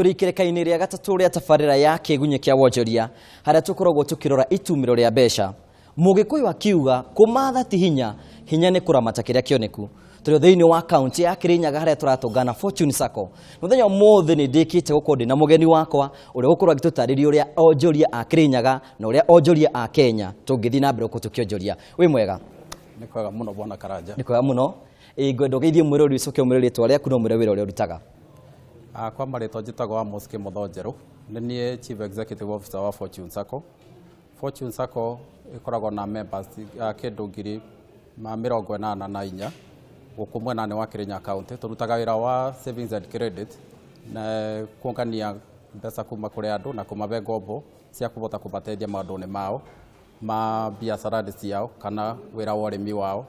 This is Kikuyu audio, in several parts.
Tũrĩ ikereka-inĩ rĩa gatatũ rĩa tabarĩra ya kĩgunyĩ kĩa wonjoria harĩa tũkoragwo tũkĩrora itumĩro rĩa mbeca. Mũgĩkũyũ akiuga kũmatha ti hinya, hinya nĩ kũramata kĩrĩa kĩoneku. Tũrĩ thĩinĩ wa kaunti ya Kirinyaga harĩa tũratũngana Fortune Sacco. Mũthenya ũmũthĩ nĩ ndĩkĩte gũkorwo ndĩ na mũgeni wakwa ũrĩa ũgũkorwo agĩtũtarĩria ũrĩa onjoria a Kirinyaga na ũrĩa onjoria a Kenya tũngĩthiĩ na mbere gũkorwo tũkĩonjoria. Wĩ mwega? Nĩ kwega mũno bwana Karanja. Nĩ kwega mũno. Ĩ ngwenda ũgeithie mwĩrori ũcoke ũmwĩre rĩtwa rĩaku na ũmwĩre wĩra ũrĩa ũrutaga. Kwa marĩtwa njĩtagwo Amos Kĩmotho Njerũ, nĩ niĩ Chief Executive Officer wa Fortune Sacco. Fortune Sacco ĩkoragwo na members kĩndũ 84,000 gũkũ mwena-inĩ wa Kirinyaga County. Tũrutaga wĩra wa savings and credit na kuongania mbeca kuma kũrĩ andũ na kũmahe ngombo cia kũhota kũmateithia maũndũ-inĩ mao ma biacara ciao kana wĩra wa ũrĩmi wao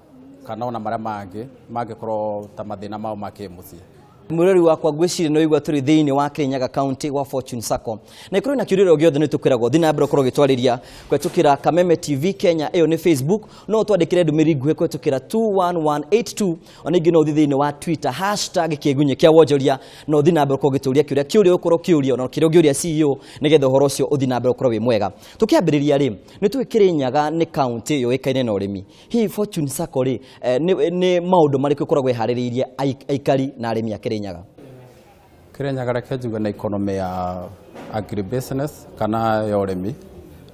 kana ona marĩa mangĩ mangĩkorwo ta mathĩna mao ma kĩmũciĩ. Mwĩrori wakwa ngwĩciria nĩ waigua tũrĩ thĩinĩ wa Kirinyaga County wa Fortune Sacco. Na ikorwo na kĩũria o gĩothe nĩ tũkwĩragwo thiĩ na mbere ũkorwo ũgĩtwarĩria kũhetũkĩra Kameme TV Kenya, ĩyo nĩ Facebook, no ũtwandĩkĩre ndũmĩrĩri nguhĩ kũhetũkĩra 21182. Ona ingĩ no ũthiĩ thĩinĩ wa Twitter hashtag kĩgunyĩ kĩa wonjoria na ũthiĩ na mbere ũkorwo ũgĩtũria kĩũria kĩũria ũkorwo ũkĩũria ona kĩrĩa ũngĩũria CEO nĩgetha ũhoro ũcio ũthiĩ na mbere ũkorwo wĩ mwega. Tũkĩambĩrĩria rĩ, nĩ tũĩ Kirinyaga nĩ county yũĩkaine na ũrĩmi. Hihi Fortune Sacco rĩ, nĩ maũndũ marĩkũ ĩkoragwo ĩharĩrĩirie aikari na arĩmi a Kirinyaga? Kirinyaga reke njuge nĩ economy ya agribusiness kana ya ũrĩmi,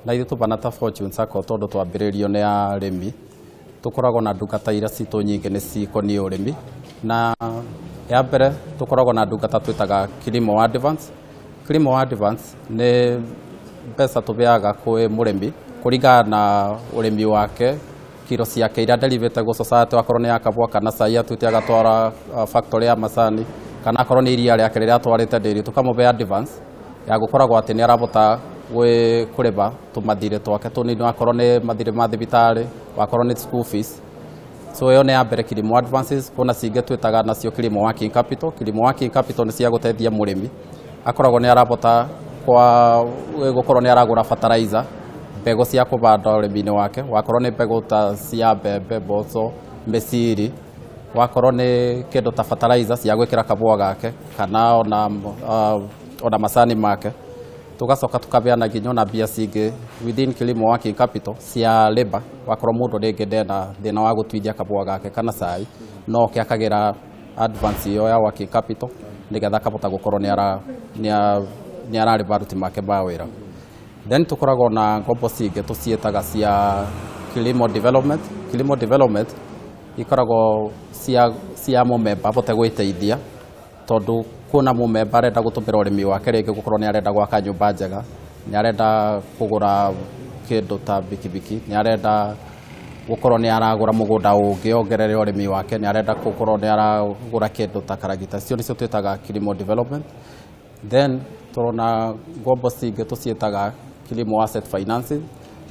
na ithuĩ tũbana ta Fortune Sacco tondũ twambĩrĩirio nĩ arĩmi, tũkoragwo na ndungata iria citũ nyingĩ nĩ cikoniĩ ũrĩmi. Na ya mbere tũkoragwo na ndungata twĩtaga Kilimo Advance. Kilimo Advance nĩ mbeca tũbeaga kwĩ mũrĩmi kũringana na ũrĩmi wake, kiro ciake iria nderivĩte gwĩ society, akorwo nĩ ya kabũa kana cai atuĩte agatwara factory ya macani, kana akorwo nĩ iria rĩake rĩrĩa atwarĩte dairy, tũkamũbe advance ya gũkoragwo atĩ nĩ arahota kũrĩba tũmathirĩ twake tũnini, akorwo nĩ mathirĩ ma thibitarĩ, akorwo nĩ school fees. So ĩyo nĩ ya mbere, Kilimo Advances. Kuna cingĩ twĩtaga nacio Kilimo Working Capital. Kilimo Working Capital nĩ cia gũteithia mũrĩmi akoragwo nĩ arahota kwa gũkorwo nĩ aragũra fertilizer, mbegũ cia kũbanda ũrĩmi-inĩ wake, wakorwo nĩ mbegũ ta cia mbembe, mboco, mĩciri, wakorwo nĩ kĩndũ ta fertilizer cia gwĩkĩra kabũa gake kana ona macani make. Tugacoka tukabeana nginya ona mbia cingĩ within Kilimo Working Capital cia labor, wakorwo mũndũ rĩngĩ ndena thĩna wa gũtuithia kabũa gake kana cai, no oke akagĩra advance ĩyo ya working capital nĩgetha akahota gũkorwo nĩ ararĩba aruti make ma wĩra. Then tũkoragwo na ngombo cingĩ tũciĩtaga cia Kilimo Development. Kilimo Development ikoragwo cia mũmemba abote gwĩteithia, tondũ kwĩna mũmemba arenda gũtũmĩra ũrĩmi wake rĩngĩ gũkorwo nĩ arenda gwaka nyũmba njega, nĩ arenda kũgũra kĩndũ ta bikibiki, nĩ arenda gũkorwo nĩ aragũra mũgũnda ũngĩ ongerere ũrĩmi wake, nĩ arenda gũkorwo nĩ aragũra kĩndũ ta karagita. Icio nĩcio twĩtaga Kilimo Development. Then tũrona ngombo cingĩ tũciĩtaga Kilimo Asset Financing.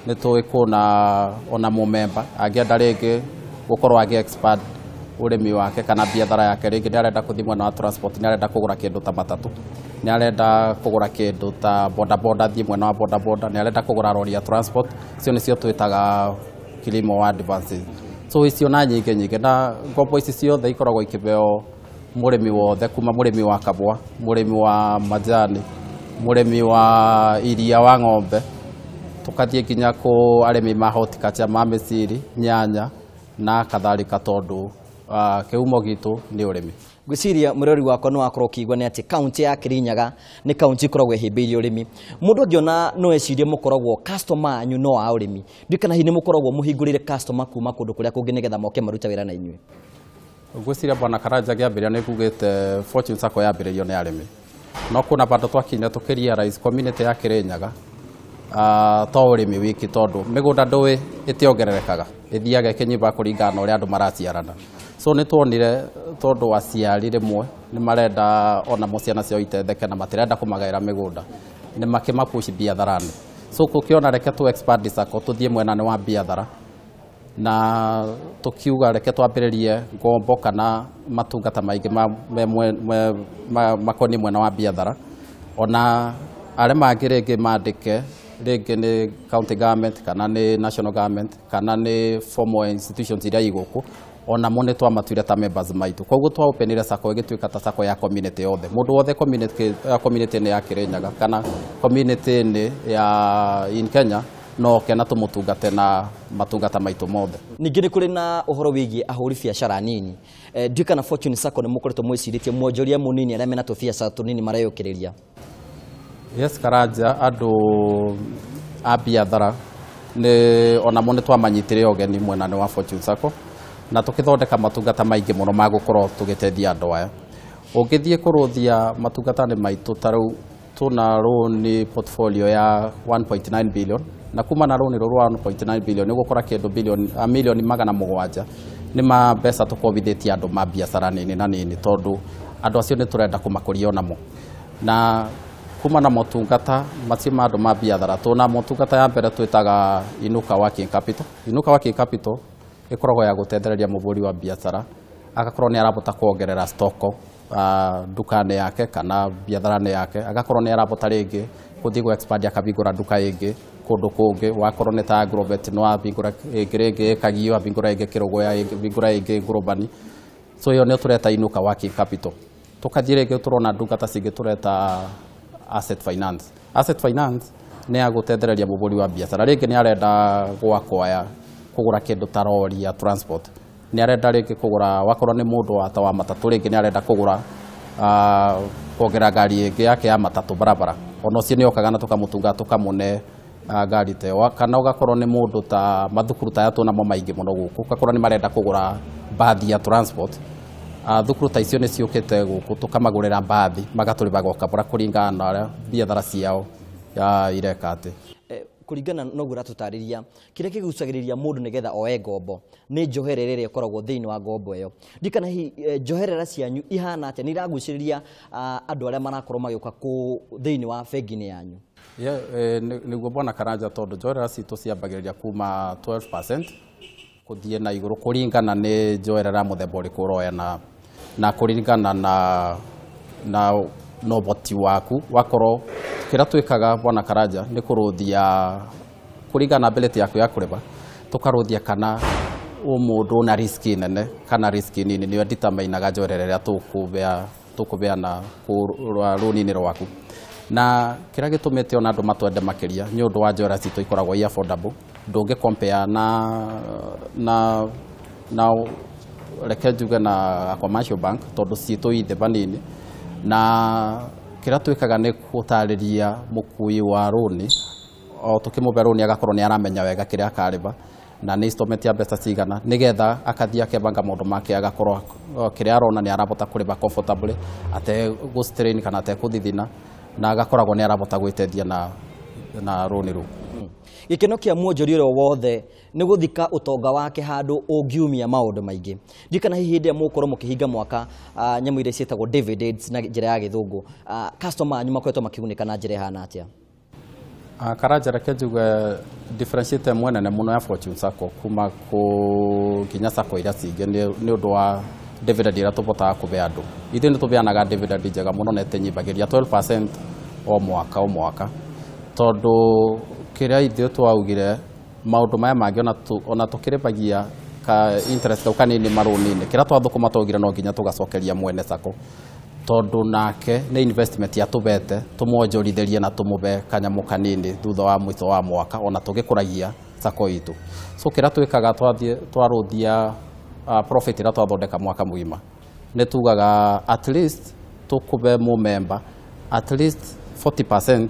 Nĩ tũĩ kwĩna ona mũmemba angĩenda rĩngĩ gũkorwo agĩ expand ũrĩmi wake kana biathara yake, rĩngĩ nĩ arenda kũthiĩ mwena wa transport, nĩ arenda kũgũra kĩndũ ta matatũ, nĩ arenda kũgũra kĩndũ ta boda boda, thiĩ mwena wa boda boda, nĩ arenda kũgũra rori ya transport, icio nĩcio twĩtaga Kilimo Advances. So icio na nyingĩ nyingĩ, na ngombo ici ciothe ikoragwo ikĩbeo mũrĩmi wothe, kuma mũrĩmi wa kabũa, mũrĩmi wa majani, mũrĩmi wa iria wa ng'ombe, tũkathiĩ nginya kũ arĩmi ma horticulture, ma mĩciri, nyanya na kadhalika, tondũ kĩhumo gitũ nĩ ũrĩmi. Ngwĩciria mũrori wakwa nĩ wakorwo ũkĩigua nĩ atĩ kaunti ya Kirinyaga nĩ kaunti ĩkoragwo ĩhĩmbĩirie ũrĩmi. Mũndũ angĩona no ecirie mũkoragwo customer anyu no a ũrĩmi, ndiũĩ kana hihi nĩ mũkoragwo mũhingũrĩire customer kuma kũndũ kũrĩa kũngĩ nĩgetha moke marute wĩra na inyuĩ. Ngwĩciria bwana Karanja ngĩambĩrĩria nĩ ngugĩte Fortune Sacco yambĩrĩirio nĩ arĩmi, no kuna bandũ twakinya tũkĩ-realize community ya Kirinyaga to ũrĩmi wiki, tondũ mĩgũnda ndũĩ ĩtiongererekaga, ĩthiaga ĩkĩnyiba kũringana na ũrĩa andũ maraciarana. So nĩ tuonire tondũ aciari rĩmwe nĩ marenda ona ciana ciao itetheke na matirenda kũmagaĩra mĩgũnda, nĩ makĩmapush biatharani. So tũkĩona reke tũ expand Sacco tũthiĩ mwena-inĩ wa biathara, na tũkiuga reke twambĩrĩrie ngombo kana matungata maingĩ makoniĩ mwena wa biathara. Ona arĩa mangĩ rĩngĩ mandĩke rĩngĩ nĩ county government kana nĩ national government kana nĩ formal institutions iria igũkũ, Onamo nĩ twamatuire ta members maitũ. Koguo twaopenire sacco ĩgĩtuĩka ta sacco ya community yothe, mũndũ wothe community-inĩ ya Kirinyaga kana community-inĩ ya in Kenya no oke na tũmũtungate na matungata maitũ mothe. Ningĩ nĩ kũrĩ na ũhoro wĩgiĩ ahũri biacara nini. Ndiũĩ kana Fortune Sacco nĩ mũkoretwo mwĩcirĩtie mwonjoria mũnini arĩa mena tũbiacara tũnini mareyũkĩrĩria. Yes, Karanja, andũ a biathara nĩ onamo nĩ twamanyitire ũgeni mwena-inĩ wa Fortune Sacco na tũkĩthondeka matungata maingĩ mũno ma gũkorwo tũgĩteithia andũ aya. Ũngĩthiĩ kũrũthia matungata-inĩ maitũ, ta rĩu tũna rũni portfolio ya 1.9 billion, na kuma na rũni rũrũ rwa 1.9 billion nĩ ũgũkora kĩndũ billion milioni 700 nĩ ma mbeca tũkombithĩtie andũ ma biacara nini na nini, tondũ andũ acio nĩ tũrenda kũmakũria onamo. Na kuma na motungata macio ma andũ ma biathara, tũna motungata ya mbere twĩtaga Inuka Working Capital. Inuka Working Capital ĩkoragwo ya gũtethereria mũhũri wa biacara agakorwo nĩ arabota kuongerera stoko nduka-inĩ yake kana biathara-inĩ yake, agakorwo nĩ arabota rĩngĩ gũthiĩ gũ expand akahingũra nduka ĩngĩ kũndũ kũngĩ, wakorwo nĩ ta Agrovet no ahingũra ĩngĩ rĩngĩ Kagio, ahingũra ĩngĩ Kĩrũgũya, ahingũra ĩngĩ Ngũrũmbani. So ĩyo nĩyo tũreta Inuka Working Capital. Tũkathiĩ rĩngĩ tũrona ndungata cingĩ tũreta asset finance. Asset finance nĩ ya gũtethereria mũhũri wa biacara, rĩngĩ nĩ arenda gwakwaya kũgũra kĩndũ ta rori ya transport, nĩ arenda rĩngĩ kũgũra, wakorwo nĩ mũndũ wa ta wa matatũ, rĩngĩ nĩ arenda kũgũra kuongerera ngari ĩngĩ yake ya matatũ barabara, ona ũcio nĩ okaga na tũkamũtunga tũkamũne ngari ta ĩyo. Kana ũgakorwo nĩ mũndũ ta mathukuru ta aya tũnamo maingĩ mũno gũkũ, ũgakorwo nĩ marenda kũgũra mbathi ya transport. Thukuru ta icio nĩ ciũkĩte gũkũ tũkamagũrĩra mbathi magatũrĩhaga o kabora kũringana na ũrĩa biathara ciao ireka atĩ. Kũringana na ũguo ũratũtarĩria, kĩrĩa kĩgucagĩrĩria mũndũ nĩgetha oe ngombo nĩ njoherera ĩrĩa ĩkoragwo thĩinĩ wa ngombo ĩyo. Ndikana hihi njoherera cianyu ihana atĩa, nĩ iragucĩrĩria andũ arĩa marakorwo magĩũka kũ thĩinĩ wa bengi-inĩ yanyu? Yeah, nĩguo bwana Karanja, tondũ njoherera citũ ciambagĩrĩria kuma 12% kũthiĩ na igũrũ kũringana nĩ njoherera mũthemba ũrĩkũ ũroya na kũringana na ũhoti waku. Wakorwo kĩrĩa twĩkaga bwana Karanja nĩ kũrũthia kũringana na ability yaku ya kũrĩha, tũkarũthia kana mũndũ na risk nene kana risk nini, nĩyo determinaga njoherera ĩrĩa tũkũbeana rũni-inĩ rwaku. Na kĩrĩa gĩtũmĩte ona andũ matwende makĩria nĩ ũndũ wa njoherera citũ ikoragwo i affordable, ndũngĩ compare na reke njuge na commercial bank tondũ citũ i thĩ vanini. Na kĩrĩa twĩkaga nĩ gũtarĩria mũkui wa rũni, o tũkĩmũhe rũni agakorwo nĩ aramenya wega kĩrĩa akarĩha na nĩ installment ya mbeca cigana, nĩgetha akathiĩ akebanga maũndũ make, agakorwo kĩrĩa arona nĩ arabota kũrĩha comfortably ategũ strain kana atekũthithina, na agakoragwo nĩ arabota gwĩteithia na rũni rũu. Gĩkeno kĩa mwonjoria ũrĩa wothe nĩ gũthika ũtonga wake handũ ũngiumia maũndũ maingĩ. Ndikana hihi hĩndĩ ĩrĩa mũgũkorwo mũkĩhinga mwaka, nyamũ iria ciĩtagwo dividends na njĩra ya gĩthũngũ, customer anyu makoretwo makĩgunĩka na njĩra ĩhana atĩa? Karanja, reke njuge differentiate ĩmwe nene mũno ya Fortune Sacco kuma kũ nginya sacco iria cingĩ nĩ ũndũ wa dividend ĩrĩa tũbotaga kũhe andũ. Ithuĩ nĩ tũbeanaga dividend njega mũno na ĩtĩnyibagĩria 12% o mwaka o mwaka, tondũ kĩrĩa ithuĩ twaugire maũndũ maya mangĩ ona tũkĩrĩhagia ka interest kau kanini marũni-inĩ, kĩrĩa twathũkũma twaugire no nginya tũgacokeria mwene sacco, tondũ nake nĩ investment yatũbete tũmwonjorithĩrie na tũmũbe kanyamũ kanini thutha wa mũico wa mwaka ona tũgĩkũragia sacco itũ. So kĩrĩa twĩkaga twathiĩ twarũthia profit ĩrĩa twathondeka mwaka mũgima, nĩ tugaga at least tũkũbe mũmemba at least 40%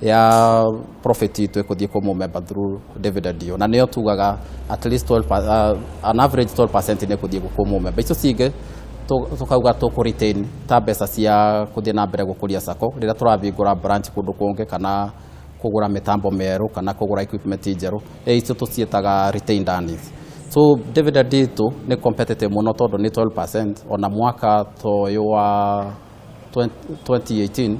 ya profit itũ ĩkũthiĩ kwĩ mũmemba through dividend ĩyo, na nĩyo tugaga at least 12, an average 12% nĩ ĩkũthiĩ kwĩ mũmemba. Icio cingĩ tũkauga tũkũ retain ta mbeca cia kũthiĩ na mbere gũkũria sacco rĩrĩa tũrahingũra branch kũndũ kũngĩ kana kũgũra mĩtambo mĩerũ kana kũgũra equipment njerũ, icio tũciĩtaga retained earnings. So dividend itũ nĩ competitive mũno tondũ nĩ 12%. Ona mwaka ta ũyũ wa 2018,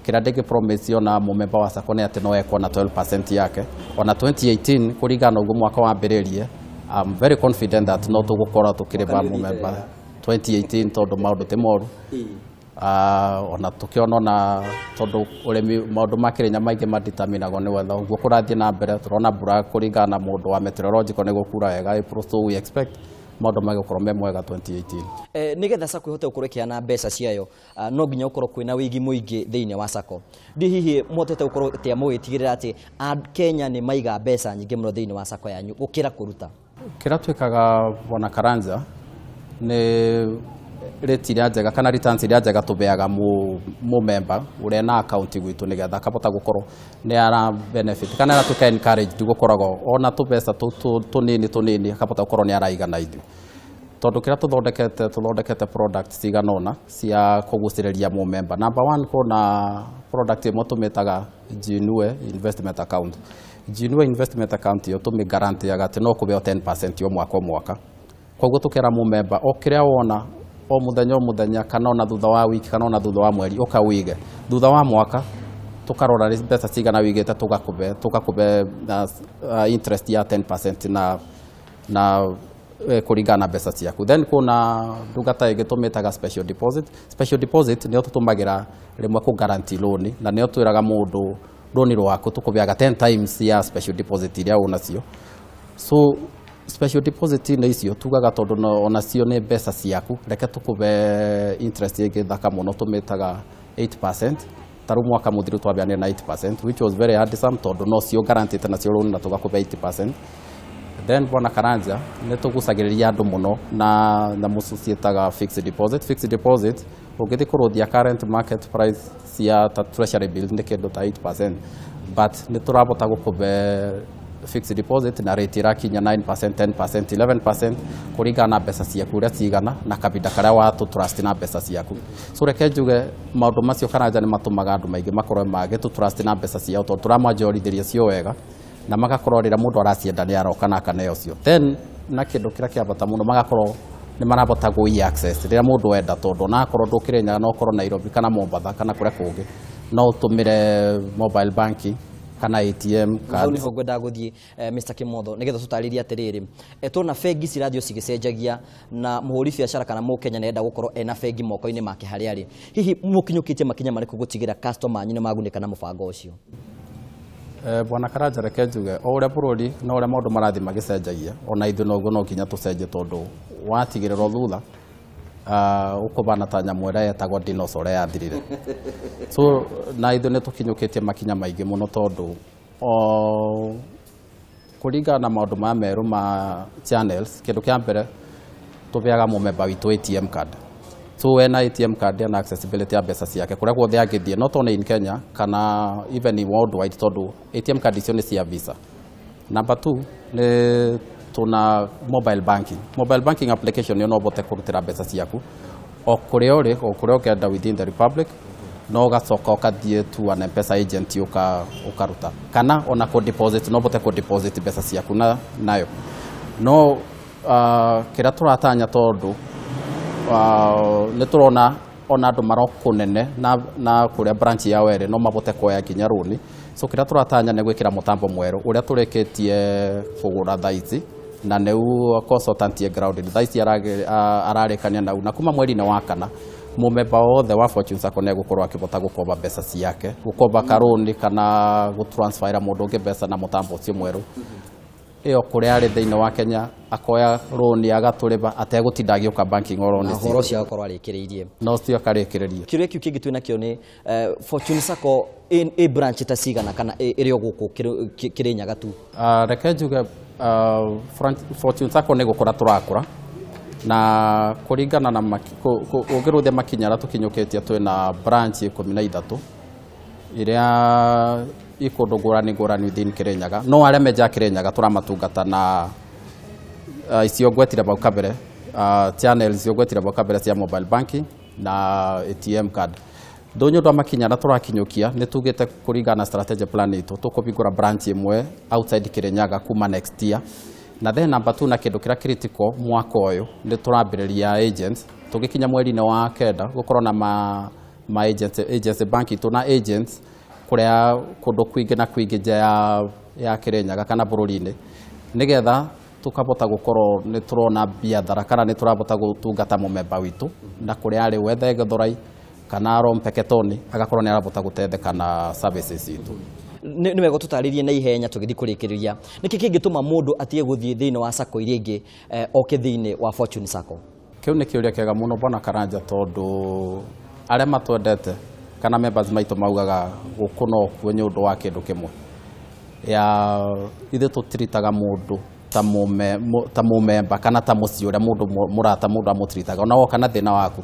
kĩrĩa ndĩngĩ promise ona mũmemba wa sacco nĩ atĩ no ekuona 12% yake. Ona 2018 kũringana na ũguo mwaka wambĩrĩrie, I'm very confident that no tũgũkorwo tũkĩrĩba mũmemba 2018 tondũ maũndũ ti moru. Ona tũkĩona ona tondũ ũrĩmi maũndũ ma Kĩrĩnya maingĩ madeterminagwo nĩ weather, ũguo kũrathiĩ na mbere tũrona mbura kũringana na mũndũ wa meteorological nĩ gũkura wega April, so we expect Maũndũ magũkorwo me mwega 2018. Nĩgetha sacco ĩhote gũkorwo ĩkĩheana mbeca ciayo, no nginya ũkorwo kwĩna wĩigi mũingĩ thĩinĩ wa sacco. Ndi hihi mũhotete gũkorwo atĩa mũgĩtigĩrĩra atĩ Kenya nĩ maiga mbeca nyingĩ mũno thĩinĩ wa sacco yanyu gũkĩra kũruta? Kĩrĩa twĩkaga, Bwana Karanja, nĩ rate iria njega kana returns iria njega tũbeaga mu member ũrĩa na account gwitũ, nĩgetha akahota gũkorwo nĩ ara benefit kana aratuĩka encouraged gũkoragwo ona tũbeca tũnini tũnini, akahota gũkorwo nĩ araiga na ithuĩ, tondũ kĩrĩa tũthondekete product cigana ũna cia kũgucĩrĩria mũmemba. Number one, kuna product ĩmwe tũmĩtaga Jinue Investment Account. Jinue Investment Account ĩyo tũmĩgarantiaga atĩ no kũbeo 10% o mwaka o mwaka. Koguo tũkera mũmemba, o kĩrĩa wona o mũthenya o mũthenya, kana ona thutha wa wiki, kana ona thutha wa mweri, ũkawĩige, thutha wa mwaka tũkarora nĩ mbeca cigana wĩigĩte, tũgakũbe interest ya 10% na kũringana na mbeca ciaku. Then kuna ndungata ĩngĩ tũmĩtaga special deposit. Special deposit nĩyo tũtũmagĩra rĩmwe kũ guarantee loan, na nĩyo twĩraga mũndũ rũni rwaku tũkũbeaga 10 times ya special deposit iria ũnacio. So special deposit nĩ icio tugaga tondũ onacio nĩ mbeca ciaku, reke tũkũbe interest ĩngĩ thaka mũno tũmĩtaga 8%. Ta rĩu mwaka mũthiru twambeanire na 8%, which was very handsome, tondũ no cio guaranteed nacio loan na tũgakũbe 8%. Then, Bwana Karanja, nĩ tũgucagĩrĩria andũ mũno na nyamũ ciĩtaga fixed deposit. Fixed deposit, ũngĩthiĩ kũrũthia current market price cia ta treasury bill nĩ kĩndũ ta 8%, but nĩ tũrabota gũkũbe fixed deposit na rate ĩrakinya 9%, 10%, 11%, kũringana na mbeca ciaku ũrĩa cigana na kabinda karĩa watũ trust na mbeca ciaku. So reke njuge maũndũ macio, Karanja, nĩ matũmaga andũ maingĩ makorwo magĩtũ trust na mbeca ciao, tondũ tũramanjorithĩria cio wega na magakorwo rĩrĩa mũndũ aracienda nĩ aroka na akaneo cio. Then na kĩndũ kĩrĩa kĩa bata mũno, magakorwo nĩ marabota gũ access rĩrĩa mũndũ enda, tondũ onakorwo ndũkĩrĩ no ũkorwo Nairobi kana Mombatha kana kũrĩa kũngĩ, no ũtũmĩre mobile banking kana ATM Hau card. Niho ngwendaga gũthiĩ, Mr. Kimotho, nĩgetha tũtarĩrie atĩrĩrĩ, tuona bengi cirathiĩ cigĩcenjagia na mũhũri biacara kana mũkenya nĩenda gũkorwo ena bengi moko-inĩ make harĩa arĩ. Hihi mũkinyũkĩtie makinya marĩkũ gũtigĩra customer anyu nĩ magunĩka na mũbango ũcio? Bwana Karanja, reke njuge o ũrĩa bũrũri na ũrĩa maũndũ marathiĩ magĩcenjagia, ona ithuĩ noguo no nginya tũcenjie, tondũ watigĩrĩrwo thutha, ũkũbana ta nyamũ ĩrĩa yetagwo dinosaur ĩrĩa yathirire. So na ithuĩ nĩ tũkinyũkĩtie makinya maingĩ mũno, tondũ o kũringana na maũndũ maya merũ ma channels, kĩndũ kĩa mbere tũbeaga mũmemba witũ ATM card. So wena ATM card ena accessibility ya mbeca ciake kũrĩa guothe angĩthiĩ, not only in Kenya kana even in worldwide, tondũ ATM card icio nĩ cia Visa. Number two, nĩ tuna mobile banking. Mobile banking application ĩyo no ũhote kũrutĩra mbeca ciaku o kũrĩa ũrĩ, o kũrĩa ũngĩenda within the republic, no ũgacoka ũkathiĩ tu an M-Pesa agent ũkaruta, kana ona kũ deposit, no ũhote kũ deposit mbeca ciaku na nayo. No kĩrĩa tũratanya, tondũ nĩ tũrona ona andũ maro kũnene na kũrĩa branch yao ĩrĩ no mabote kuoya nginya rũni. So kĩrĩa tũratanya nĩ gwĩkĩra mũtambo mwerũ ũrĩa tũrĩkĩtie kũgũra thaa ici, na nĩu consultant ye ground thaa ici ararĩkania nau, na kuma mweri-inĩ wa kana mũmemba wothe wa Fortune Sacco nĩ egũkorwo akĩhota gũkomba mbeca ciake, gũkomba karũni kana gũtransferra mũndũ ũngĩ mbeca na mũtambo ũcio mwerũ ĩyo, kũrĩa arĩ thĩinĩ wa Kenya, akoya rũni agatũrĩba ategũtinda agĩũka banking oro Na nĩ ũhoro ũcio agakorwo arĩkĩrĩirie. No ũcio akarĩkĩrĩria. Kĩũria kĩu kĩngĩ twĩ nakĩo nĩ Fortune Sacco ĩ branch ta cigana, kana ĩrĩ o gũkũ Kĩrĩnyaga tu? Reke njuge Fortune Sacco nĩ gũkũra tũrakũra, na kũringana na ũngĩrũthia makinya arĩa tũkinyũkĩtie, twĩna branch 13 iria i kũndũ ngũrani ngũrani within Kĩrĩnyaga. No arĩa menja Kĩrĩnyaga tũramatungata na icio ngwetire bau kabere, channels icio ngwetire bau kabere cia mobile banking na ATM card. Ndũnyũ ndwa makinya na tũrakinyũkia, nĩ tugĩte kũringana na strategic plan itũ tũkũhingũra branch ĩmwe outside Kĩrĩnyaga kuma next year. Na then number two, na kĩndũ kĩrĩa critical, mwaka ũyũ nĩ tũrambĩrĩria agents. Tũgĩkinya mweri-inĩ wa kenda gũkorwo na ma agents, agency bank itũ na agents kũrĩa kũndũ kwingĩ na kwingĩ nja ya Kĩrĩnyaga kana bũrũri-inĩ, nĩgetha tukabota gũkorwo nĩ tũrona biathara kana nĩ tũrabota gũtungata mũmemba witũ na kũrĩa arĩ, wethe Gĩthũrai kana aro Mpeketoni, agakorwo nĩ arabota gũtetheka na services itũ. Nĩ wega tũtarĩrie na ihenya tũgĩthiĩ kũrĩkĩrĩria nĩkĩ kĩngĩtũma mũndũ atige gũthiĩ thĩinĩ wa sacco iria ingĩ, oke thĩinĩ wa Fortune Sacco? Kĩu nĩ kĩũria kĩega mũno bwana Karanja, tondũ arĩa matwendete kana members maitũ maugaga gũkũ no kuo nĩ ũndũ wa kĩndũ kĩmwe ya ithuĩ tũtiritaga mũndũ ta ta mũmemba kana ta mũciĩ ũrĩa mũndũ mũrata mũndũ amũtiritaga. Ona woka na thĩna waku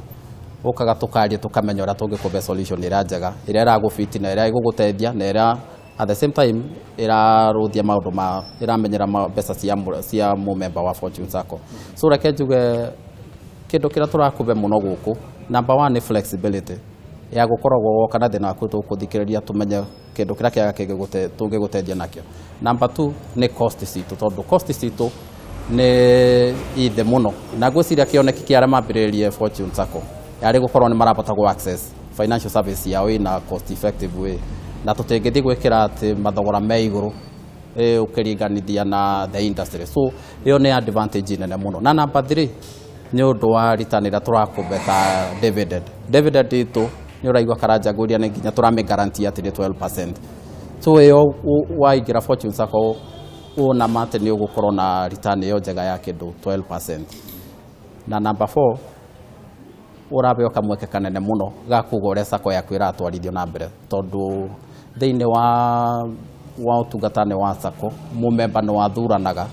ũkaga tũkaria tũkamenya ũrĩa tũngĩkũhe solution ĩrĩa njega, ĩrĩa ĩragũbiti na ĩrĩa ĩgũgũteithia na ĩrĩa at the same time ĩrarũthia maũndũ ma ĩramenyera mbeca cia mũmemba wa Fortune Sacco. So reke njuge kĩndũ kĩrĩa tũrakũhe mũno gũkũ, number one nĩ flexibility ya gũkoragwo woka na thĩna waku tũkũthikĩrĩria tũmenye kĩndũ kĩrĩa kĩega tũngĩgũteithia nakĩo. Number two nĩ cost citũ, tondũ cost citũ nĩ ithe mũno, na ngwĩciria kĩoneki kĩa arĩa mambĩrĩirie Fortune Sacco yarĩ gũkorwo nĩ marahota gũ access financial service yao ina cost effective way, na tũtingĩthiĩ gwĩkĩra atĩ mathogora me igũrũ ũkĩringanithia na the industry. So ĩyo nĩ advantage nene mũno. Na number three nĩ ũndũ wa return ĩrĩa tũrakũhe ta dividend. Dividend itũ nĩ ũraigua Karanja ngũria nĩ nginya tũramĩ guarantee atĩ nĩ 12%. So ĩyo waingĩra Fortune Sacco ũna ma atĩ nĩ ũgũkorwo na return ĩyo njega ya kĩndũ 12%. Na number four, ũraheo kamweke kanene mũno ga kuga ũrĩa sacco yaku ĩratwarithio na mbere, tondũ thĩinĩ wa ũtungata-inĩ wa sacco mũmemba nĩ wathuranaga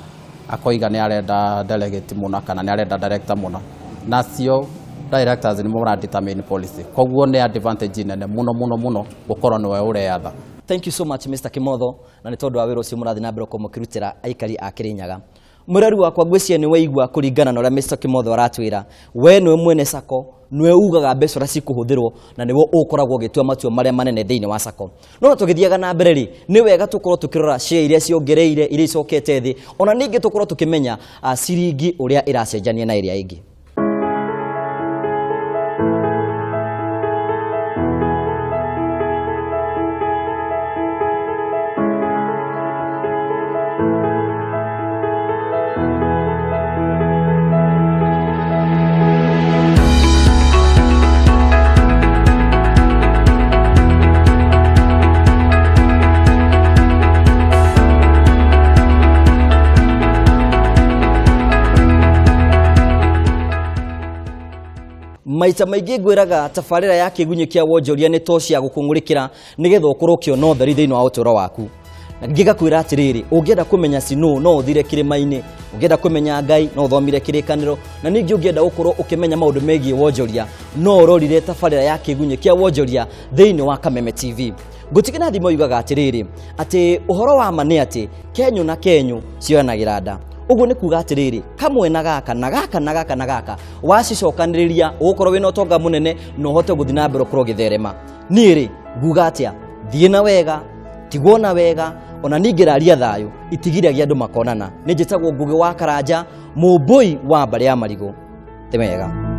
akoiga nĩ arenda delegate mũna kana nĩ arenda director mũna, nacio directors nĩ mara determine policy. Koguo nĩ advantage nene mũno mũno mũno gũkorwo nĩwe ũreyatha. Thank you so much, Mr. Kimotho, na nĩ tondũ wa wĩra ũcio mũrathiĩ na mbere gũkorwo mũkĩrutĩra aikari a Kirinyaga. Mũrori wakwa, ngwĩciria nĩ waigua kũringana na ũrĩa Mr. Kimotho aratwĩra, we nĩwe mwene sacco, nĩwe ugaga mbeca ũrĩa cikũhũthĩrwo na nĩwe ũkoragwo ũgĩtua matua marĩa manene thĩinĩ wa sacco. No na tũgĩthiaga na mbere rĩ, nĩ wega tũkorwo tũkĩrora share iria ciongereire, iria icokete thĩ, ona ningĩ tũkorwo tũkĩmenya ciringi ũrĩa ĩracenjania na ĩrĩa ĩngĩ. Maita maingĩ ngwĩraga tabarĩra ya kĩgunyĩ kĩa wonjoria nĩ toci ya gũkũng'ũrĩkĩra nĩgetha ũkorwo ũkĩona ũtheri thĩinĩ wa ũtũũro waku. Na ngĩgakwĩra atĩrĩrĩ, ũngĩenda kũmenya Sinũ no ũthire kĩrĩma-inĩ, ũngĩenda kũmenya Ngai no ũthomire kĩrĩkanĩro, na ningĩ ũngĩenda gũkorwo ũkĩmenya maũndũ megiĩ wonjoria no ũrorire tabarĩra ya kĩgunyĩ kĩa wonjoria thĩinĩ wa Kameme TV. Ngũtigĩra thimo yugaga atĩrĩrĩ, atĩ ũhoro wa ma nĩ atĩ kenyũ na kenyũ cioyanagĩra nda. Ũguo nĩ kuga atĩrĩrĩ, kamwe na gaka na gaka na gaka na gaka wacicokanĩrĩria ũgũkorwo wĩna ũtonga mũnene na ũhote gũthiĩ na mbere ũkorwo ũgĩtherema. Niĩ rĩ nguga atĩa, thiĩ na wega, tigwo na wega, ona ningĩ raria thayũ itigiragia andũ makonana. Nĩ njĩtagwo Ngũgĩ wa Karanja, mũmbũi wa mbarĩ ya marigũ. Ti wega.